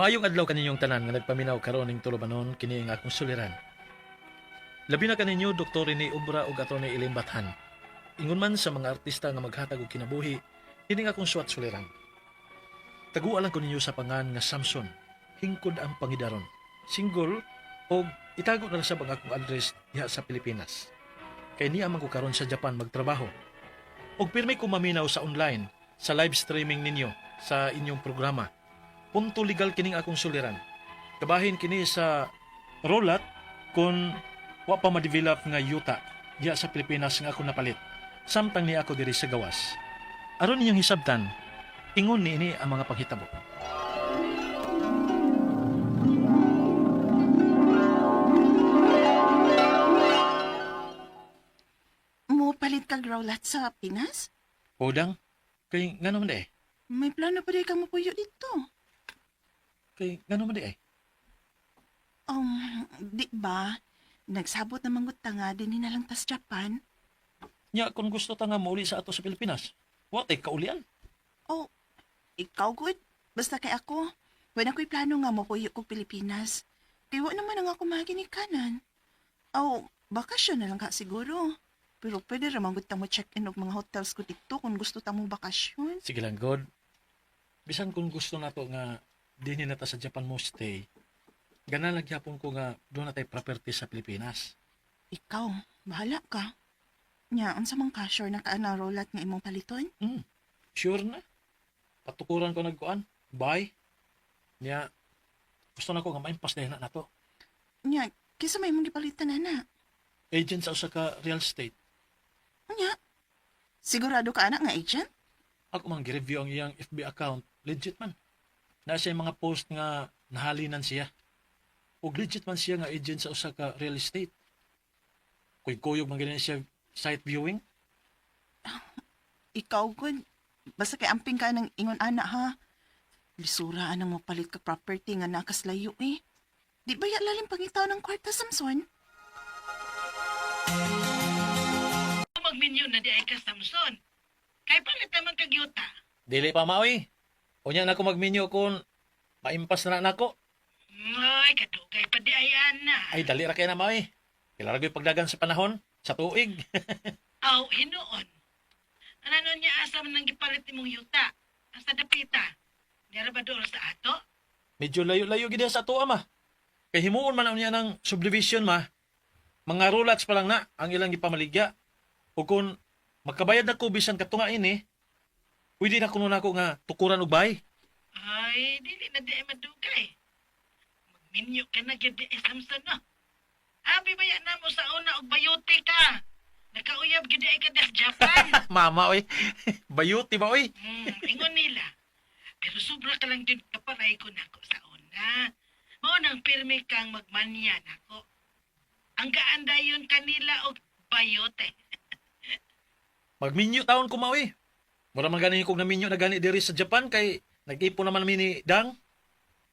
Maayong adlaw kaninyong tanan nga nagpaminaw karon ning tulubanon, kini ang akong suliran. Labi na kaninyo Dr. Rene Obra ug Atty. Elaine Bathan. Ingon man sa mga artista nga maghatag og kinabuhi, kini ang akong suwat suliran. Taguan lang ko ninyo sa pangan nga Samson, hingkod ang pangidaron. Single og itago na lang sab ang akong address diha sa Pilipinas. Kay niya man ko karon sa Japan magtrabaho. Og pirmi ko maminaw sa online sa live streaming ninyo sa inyong programa. Punto legal kining akong suliran. Kabahin kini sa rolat kung wa pa ma-develop nga yuta diha sa Pilipinas nga ako napalit. Samtang ni ako diri sa gawas. Aron ninyong hisabtan, ingon niini ang mga panghitabo. Mo palit kag rawlat sa Pinas? Udang, kay ngano man di ay? May plano pa di ka mopuyo dito. Kay ngano man di ay? Di ba? Nagsabot na manggod ta nga dinhi na lang tas Japan. Nya kung gusto ta nga mauli sa ato sa Pilipinas, wa tay kaulian. Oh, ikaw good. Basta kay ako. Wala ko'y plano nga mopuyo kog Pilipinas. Kay wa naman ang ako maginikanan. Oh, bakasyon na lang ka siguro. Pero pwede ra man gud ta mo check-in og mga hotels ko dito kung gusto ta mo bakasyon. Sige lang, God. Bisan kung gusto nato nga dinhi na ta sa Japan mo stay, gana lang gyapon ko nga doon na tay property sa Pilipinas. Ikaw, bahala ka. Nya, unsa man ka sure na ka na rolat nga imong paliton? Sure na. Patukuran ko nagkuan. Bye. Nya, gusto na ko nga maimpas dahil na nato. Nya, kisa may imong gipalitan ana. Agent sa usa ka real estate. Nya, sigurado ka anak nga agent? Ako man gi-review ang iyang FB account. Legit man. Na siya mga post nga nahalinan siya. Og legit man siya nga agent sa usa ka real estate. Kuy-kuyog man gani siya site viewing. Ikaw gud. Basta kay amping ka ng ingon ana ha. Lisura anang mopalit ka property nga nakaslayo eh. Di ba ya lalim pangitaw ng kwarta, Samson? Magminyo na di ay ka, Samson. Kay palit naman kag yuta. Dili pa maoy. Unya na ako magminyo kung maimpas na nako. Ay, kadugay pa di ay ana. Ay dali ra kay na maoy. Kailangan ko'y pagdagan sa panahon, sa tuig. Aw, hinuon. Ano niya asa man ang gipalit nimong yuta? Asa dapita? Dira ba dool sa ato? Medyo layo-layo gid sa ato ma. Kay himuon man unya ng subdivision ma. Mga rulats pa lang na ang ilang gipamaligya. O kung makabayad na ko bisan katunga ini, pwede na kuno nako nga tukuran og bay. Ay, dili na di ay madugay. Magminyo ka na gyud di ay Samson no. Abi ba yan na mo sa una og bayote ka? Nakauyab gyud di ay ka das Japan. Mama oy. Bayuti ba oy? Ingon nila. Pero sobra ka lang gyud kaparay ko nako sa una. Mao nang pirmi kang magmanya nako. Ang gaan dayon kanila og bayote. Magminyo taon ko maoy. Mura man gani kog naminyo na gani diri sa Japan kay nag-ipon naman mi ni Dang.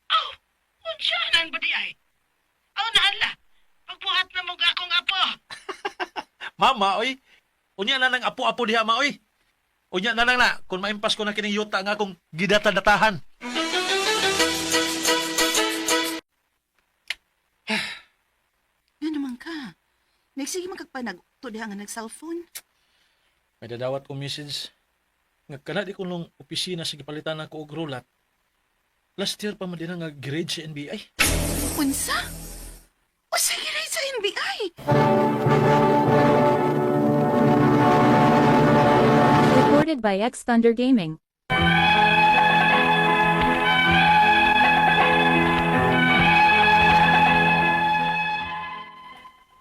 Aw, unsa nang ba di ay? Aw nahala. Pagbuhat na mo akong apo. Mama oy. Unya na nang apo-apo diha ma oy. Unya na lang na kung maimpas ko na kining yuta nga akong gidata-datahan. Nga naman ka. Nagsige man kag panag-uto diha nga nag-cellphone. May dadawat kong message. Nga kana di ko nung opisina sa gipalitan ako og rulat. Last year pa man din nga grade sa NBI. Unsa? Usa giray sa NBI. Recorded by X Thunder Gaming.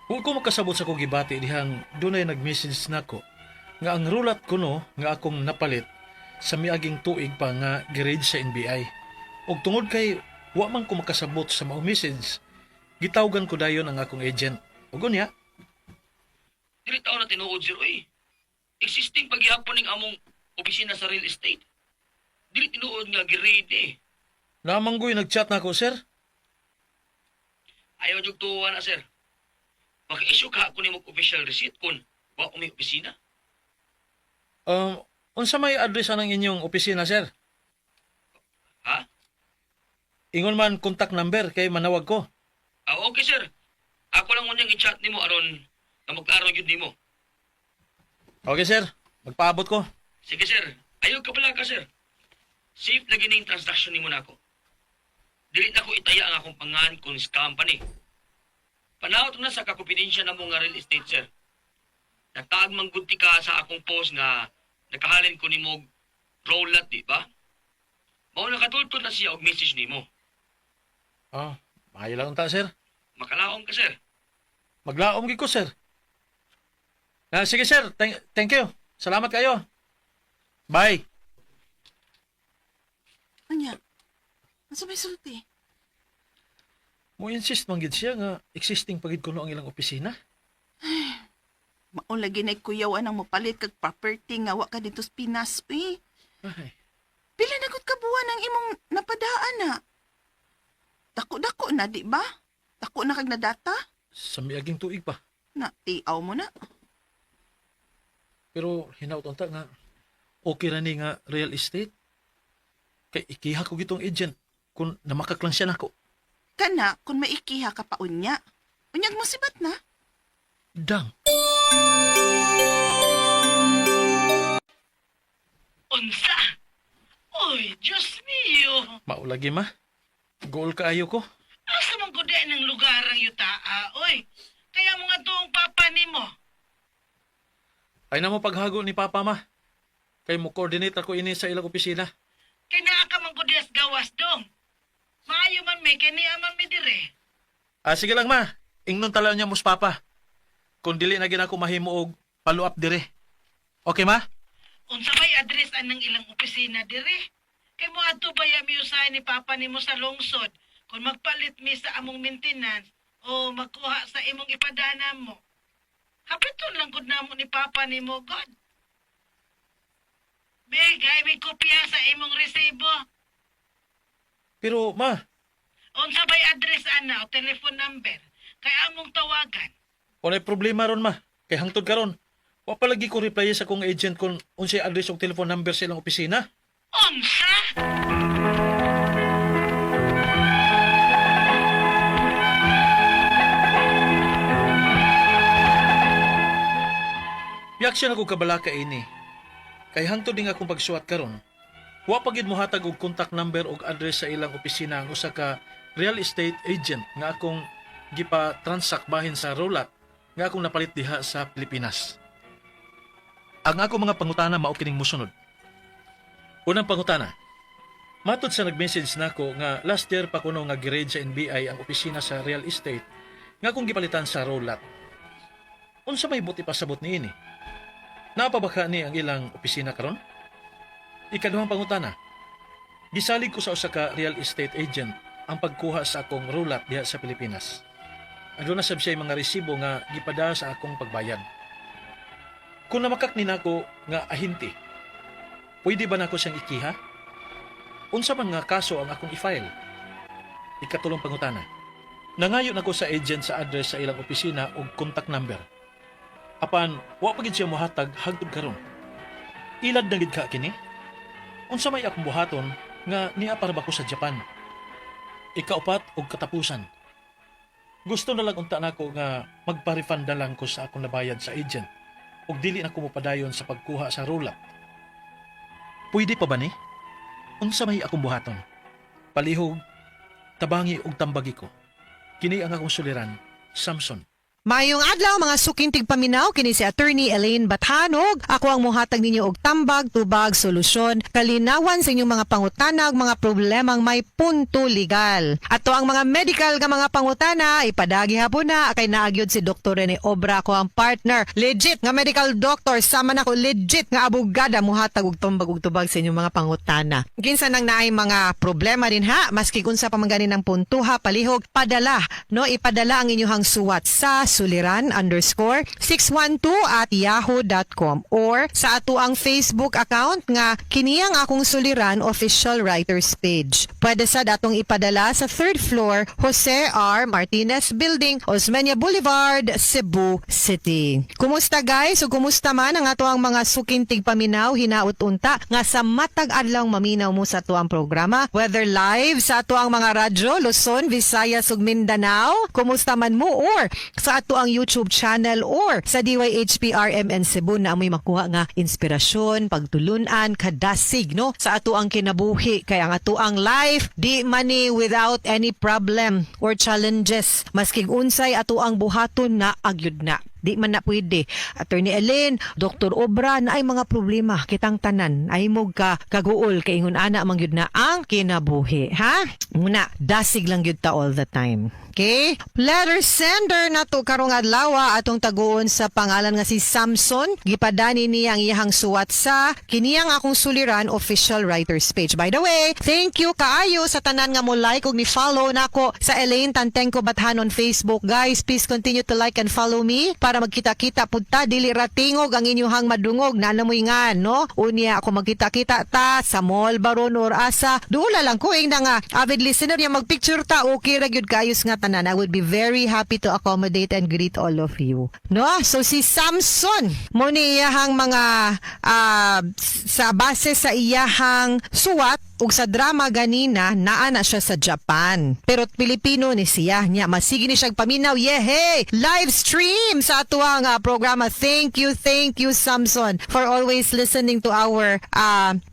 Kung ko makasabot sa akong gibati dihang dunay nag-message nako nga ang rulat kuno nga akong napalit sa miaging tuig pa nga grade sa NBI. Og tungod kay wa man ko makasabot sa maong message, gitawgan ko dayon ang akong agent. Ug unya, Dili taon na tinuod sir oy. Existing pagyapon ning among opisina sa real estate. Dili tinuod nga gi-raid eh. Namanggoy nag-chat nako, sir. Ayaw jud tuwa na sir. Maka-issue ka ako nimo og official receipt kun wa ko may opisina. Unsa may address ang inyong opisina, sir? Ha? Ingon man contact number kay manawag ko. Ah, okay sir. Ako lang unyang i-chat nimo aron nga magklaro gyud nimo. Okay sir, magpaabot ko. Sige sir, ayaw ka pala ka sir. Safe lagi ning transaction nimo nako. Dili na ko itaya ang akong pangan kung scam pa ni. Panawot na sa kakumpidensya namo nga real estate sir. Nagtaag man gud ti ka sa akong post nga nakahalin ko nimo og roll lot, di ba? Mao nakatultol na siya og message nimo. Ah, maayo lang ta sir. Makalaom ka sir. Maglaom gid ko sir. Ah, sige sir, thank you. Salamat kayo. Bye. Unya, unsa may sulti? Mo insist man gid siya nga existing pagid kuno ang ilang opisina. Mao lagi na kuyaw anang mopalit kag property nga wa ka dito sa Pinas, uy. Ay, Pila na gud ka buwan ang imong napadaan na? Dako-dako na, di ba? Dako na kag nadata? sa miaging tuig pa. Na, tiaw mo na. Pero hinaut unta nga okay ra ni nga real estate. Kay ikiha ko gitong agent kung namakak lang siya nako. Kana, kung maikiha ka pa unya. Unyag mo sibat na. Dang. Unsa? Uy, Diyos mio. Maulagi ma. Goal kaayo ko. Asa man gud ng lugar ang yutaa, oy. Kaya mo nga tuong papa nimo. Ay na mo paghago ni Papa ma. Kay mo coordinate ako ini sa ilang opisina. Kay naa ka man gud sa gawas dong. Maayo man may kay niya man mi dire. Ah, sige lang ma. Ingnon talaw niya mus Papa. Kung dili na gina ko mahimo og follow up dire. Okay ma? Unsa bay address anang ilang opisina dire? Kay mo adto baya mi usahay ni papa nimo sa lungsod kung magpalit mi sa among maintenance o magkuha sa imong ipadana mo. Hapiton lang gud namo ni papa nimo God. Bigay may kopya sa imong resibo. Pero ma, Unsa bay address ana o telephone number kay among tawagan. walay problema ron ma. Kay hangtod karon. Wa pa lagi ko reply sa akong agent kung unsay address og telephone number sa ilang opisina. Unsa? Biyak siya na kabalaka ini. Kay hangtod ding akong pagsuwat karon. Wa pa gid mohatag og contact number og address sa ilang opisina ang usa ka real estate agent nga akong gipa-transact bahin sa Rolat nga akong napalit diha sa Pilipinas. Ang ako mga pangutana mao kining mosunod. Unang pangutana. Matod sa nag-message nako nga last year pa kuno nga gi-raid sa NBI ang opisina sa real estate nga akong gipalitan sa Rolat. Unsa may buti pasabot niini? Napabaka ni ang ilang opisina karon? Ikaduhang pangutana. Gisalig ko sa usa ka real estate agent ang pagkuha sa akong rulat diha sa Pilipinas. Aduna sab siya mga resibo nga gipada sa akong pagbayad. Kung namakak ni nako nga ahinti, pwede ba nako siyang ikiha? Unsa man nga kaso ang akong i-file? Ikatulong pangutana. Nangayo nako sa agent sa address sa ilang opisina og contact number. Apan wa pa gid siya mohatag hangtod karon. Ilad na gid ka kini? Unsa may akong buhaton nga niya para ba ko sa Japan? Ikaupat og katapusan. Gusto na lang unta nako nga magpa-refund na lang ko sa akong nabayad sa agent ug dili na ko mopadayon sa pagkuha sa rulat. Pwede pa ba ni? Unsa may akong buhaton? Palihog, tabangi og tambagi ko. Kini ang akong suliran, Samson. Mayong adlaw mga suking tigpaminaw kini si Attorney Elaine Bathanog. Ako ang muhatag ninyo og tambag, tubag, solusyon, kalinawan sa inyong mga pangutana ug mga problemang may punto legal. Ato ang mga medical nga mga pangutana ipadagi hapon na kay naagyod si Dr. Rene Obra ko ang partner. Legit nga medical doctor sama nako legit nga abogada muhatag og tambag ug tubag sa inyong mga pangutana. Kinsa nang naay mga problema din ha, maski unsa pa man gani ng puntuha palihog padala no ipadala ang inyong suwat sa suliran_612@yahoo.com or sa ato ang Facebook account nga kini ang akong suliran official writers page. Pwede sad atong ipadala sa third floor, Jose R. Martinez Building, Osmeña Boulevard, Cebu City. Kumusta, guys? O kumusta man ang ato ang mga suking tigpaminaw, hinaot unta nga sa matag adlaw maminaw mo sa ato ang programa, whether live sa ato ang mga radyo Luzon, Visayas ug Mindanao, kumusta man mo, or sa ato ang YouTube channel or sa DYHPRMN Cebu na amoy makuha nga inspirasyon, pagtulunan, kadasig, no, sa ato ang kinabuhi, kay ang ato ang life di man ni without any problem or challenges. Maski unsay ato ang buhaton na agyud na. Di man na pwede. Attorney Ellen, Dr. Obra, na ay mga problema kitang tanan. Ay mo ka kaguol kay ingon ana man gyud na ang kinabuhi, ha? Muna, dasig lang gyud ta all the time. Okay? Letter sender na to karong adlaw atong taguon sa pangalan nga si Samson. Gipadani niya ang iyahang suwat sa kiniyang akong suliran official writers page. By the way, thank you kaayo sa tanan nga mo like ug ni follow nako sa Elaine Tantengco Bathan on Facebook. Guys, please continue to like and follow me para magkita-kita pud ta, dili ra tingog ang inyuhang madungog na namoy nga, no? Unya ako magkita-kita ta sa mall baron or asa, duula lang ko ing nga avid listener ya, magpicture ta, okay ra gyud kayos nga tanan. I would be very happy to accommodate and greet all of you, no? So si Samson mo ni iyahang mga sa base sa iyahang suwat ug sa drama ganina, naa na siya sa Japan. Pero Pilipino ni siya niya. Masige ni siya paminaw. Yehey! Live stream sa atuang programa. Thank you, Samson, for always listening to our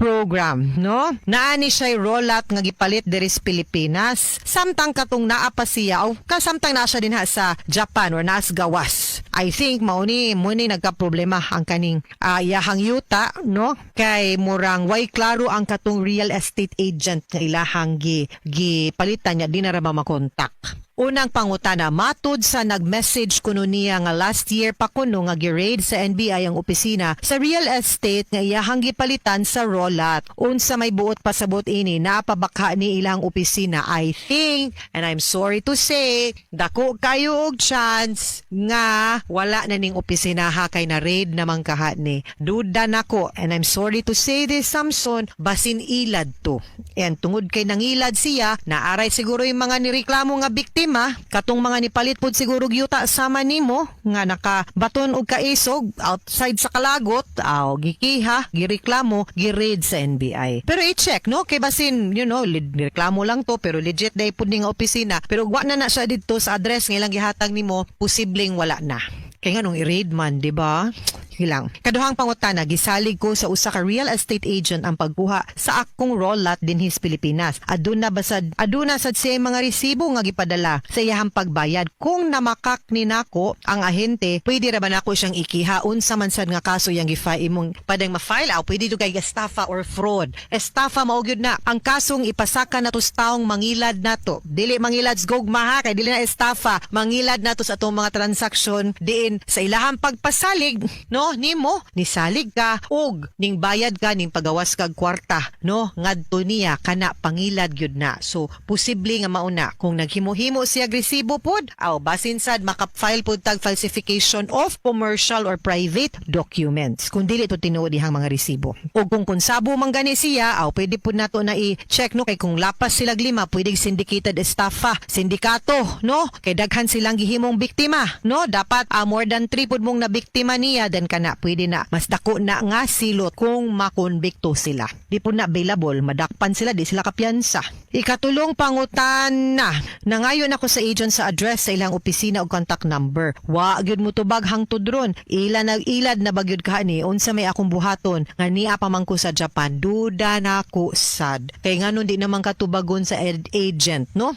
program, no? Naa ni siya raw lot nga gipalit diri sa Pilipinas. Samtang katong naa pa siya o kasamtang naa siya dinha sa Japan or naas gawas. I think mao ni mo ni nagka-problema ang kaning iyahang yuta, no? Kay murang way klaro ang katong real estate agent nga ilahang gi gipalitan niya, di na ra ba makontak. Unang pangutana, matud sa nag-message kuno niya nga last year pa kuno nga gi-raid sa NBI ang opisina sa real estate nga iyahang gipalitan sa raw lot. Unsa may buot pasabot ini, napabakha ni ilang opisina? I think, and I'm sorry to say, dako kayo og chance nga wala na ning opisina ha, kay na raid naman kaha ni. Duda nako, and I'm sorry to say this, Samson, basin ilad to. And tungod kay nangilad siya, naaray siguro yung mga nireklamo nga biktima, katong mga nipalit pod siguro yuta sama nimo nga nakabaton og kaisog outside sa kalagot, aw gikiha, gireklamo, gi-raid sa NBI. Pero i-check, no, kay basin nireklamo lang to pero legit day pud ni nga opisina, pero wa na na siya didto sa address nga ilang gihatag nimo, posibleng wala na. Kay nganong i-raid man, di ba? Hilang. Kaduhang pangutana, gisalig ko sa usa ka real estate agent ang pagkuha sa akong raw lot dinhi sa Pilipinas. Aduna basad aduna sad siya mga resibo nga gipadala sa iyahang pagbayad. Kung namakak ni nako ang ahente, pwede ra ba nako siyang ikiha? Unsa man sad nga kaso yang gi-file imong padang ma-file aw pwede do kay estafa or fraud? Estafa mao gyud na ang kasong ipasaka nato sa taong mangilad nato. Dili mangilad sa gugma ha, kay dili na estafa. Mangilad nato sa atong mga transaksyon diin sa ilahang pagpasalig, no, nimo nisalig ka og ning bayad ka, ning pagawas kag kwarta, no, ngadto niya, kana pangilad gyud na. So posible nga mauna kung naghimo-himo siya resibo pod aw basin sad maka-file pod tag falsification of commercial or private documents kung dili to tinuod ihang mga resibo. Ug kung konsabo man gani siya aw pwede pud nato na i-check, no, kay kung lapas sila lima, pwede syndicated estafa, sindikato, no, kay daghan silang gihimong biktima, no? Dapat more than 3 pud mong nabiktima niya, then kana pwede na mas dako na nga silot kung makonbikto sila. Di po na available, madakpan sila, di sila kapiyansa. Ikatulong pangutana, nangayon ako sa agent sa address sa ilang opisina o contact number. Wa gyud mo tubag hangtod ron. Ila nag-ilad na bagyod ka ni, unsa may akong buhaton nga niya pa man ko sa Japan? Duda na ko sad. Kay nganon di naman katubagon sa agent, no?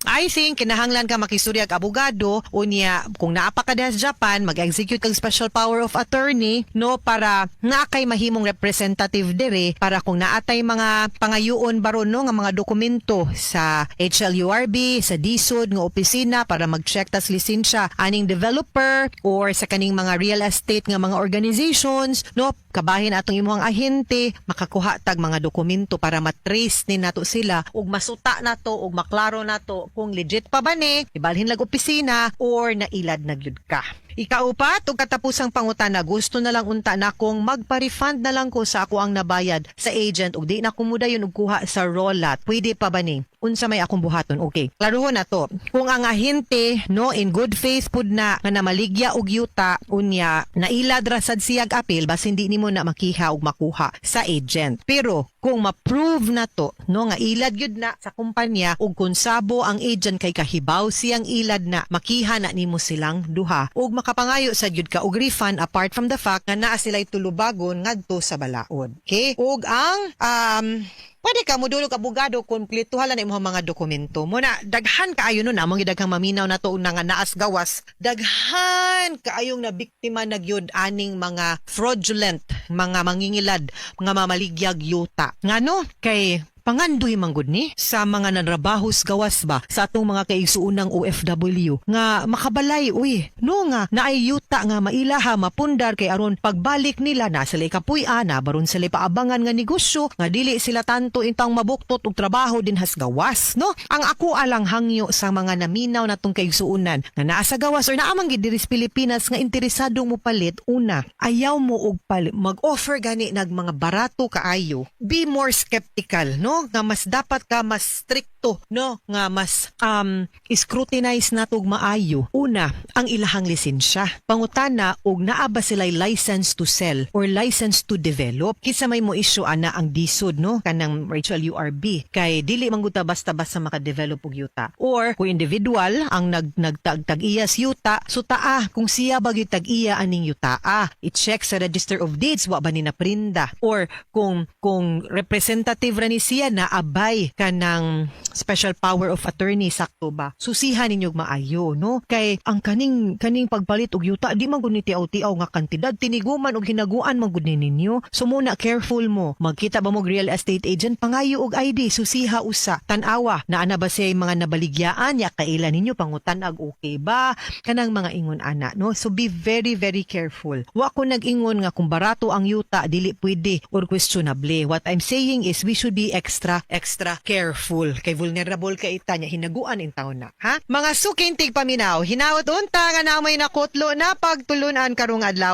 I think kinahanglan ka makistorya ag abogado unya kung naa pa ka diha sa Japan, mag-execute kag special power of attorney, no, para naa kay mahimong representative dire para kung naatay mga pangayuon baron, no, nga mga dokumento sa HLURB, sa DHSUD nga opisina para mag-check tas lisensya aning developer or sa kaning mga real estate nga mga organizations, no. Kabahin atong imuhang ahente, makakuha tag mga dokumento para matrace ni nato sila ug masuta nato ug maklaro nato kung legit pa ba ni, ibalhin lag opisina or nailad na gyud ka. Ikaupat ug katapusang pangutana, gusto na lang unta na kung magpa-refund na lang ko sa ako ang nabayad sa agent ug di na ko mudayon og kuha sa raw lot. Pwede pa ba ni? Unsa may akong buhaton? Okay. Klarohon na to. Kung ang ahente, no, in good faith pud na nga namaligya og yuta, unya nailad ra sad siyag apil, basin di nimo na makiha og makuha sa agent. Pero kung ma-prove na to, no, nga ilad gyud na sa kumpanya ug kung sabo ang agent kay kahibaw siyang ilad na, makiha na nimo silang duha ug makapangayo sa gyud ka og refund, apart from the fact nga naa sila'y tulubagon ngadto sa balaod. Okay? Ug ang pwede ka mudulog abogado kung kumpletuhan na imong mga dokumento. Muna, daghan kaayo nun, among daghang maminaw na to nga naas gawas. Daghan kaayong na biktima na gyud aning mga fraudulent, mga mangingilad, mga mamaligyag yuta. Ngano kay pangandoy manggod ni sa mga nanrabahos gawas ba sa atong mga kaigsuonang OFW nga makabalay, uy, no, nga naay yuta nga mailaha, mapundar, kay aron pagbalik nila na sila kapuy-an na baron sila paabangan nga negosyo nga dili sila tanto intang mabuktot og trabaho dinhas gawas, no? Ang ako alang hangyo sa mga naminaw natong kaigsuonan nga naa sa gawas or naa man gid diri sa Pilipinas nga interesadong mopalit, una, ayaw mo og palit, mag-offer gani nag mga barato kaayo. Be more skeptical, no, nga mas dapat ka mas strikto, no, nga mas scrutinize natog maayo. Una, ang ilahang lisensya. Pangutana og naa ba sila'y license to sell or license to develop. Kinsa may mo issue ana? Ang DHSUD, no, kanang Rachel URB, kay dili man gud ta basta-basta maka-develop og yuta. Or kung individual ang nagtag-iya sa yuta, sutaa kung siya ba gyud tag-iya aning yuta. I-check sa Register of Deeds, wa ba ni naprinda, or kung representative ra ni siya na abay kanang special power of attorney, sakto ba? Susihan ninyo maayo, no, kay ang kaning pagpalit og yuta, di man gud ni tiaw-tiaw nga kantidad, tiniguman og hinaguan man gud ni ninyo. So muna, careful mo. Magkita ba mo og real estate agent, pangayo og ID, susiha usa, tan-awa naa na ba siya mga nabaligyaan ya kaila ninyo, pangutan-ag okay ba kanang mga ingon ana, no? So be very, very careful. Wa ko nag-ingon nga kung barato ang yuta dili pwede or questionable. What I'm saying is we should be extra, extra careful kay vulnerable kay ita nya hinaguan in taon na, ha. Mga suking tigpaminaw, hinaot unta nga namoy nakutlo na pagtulunan karong adlaw.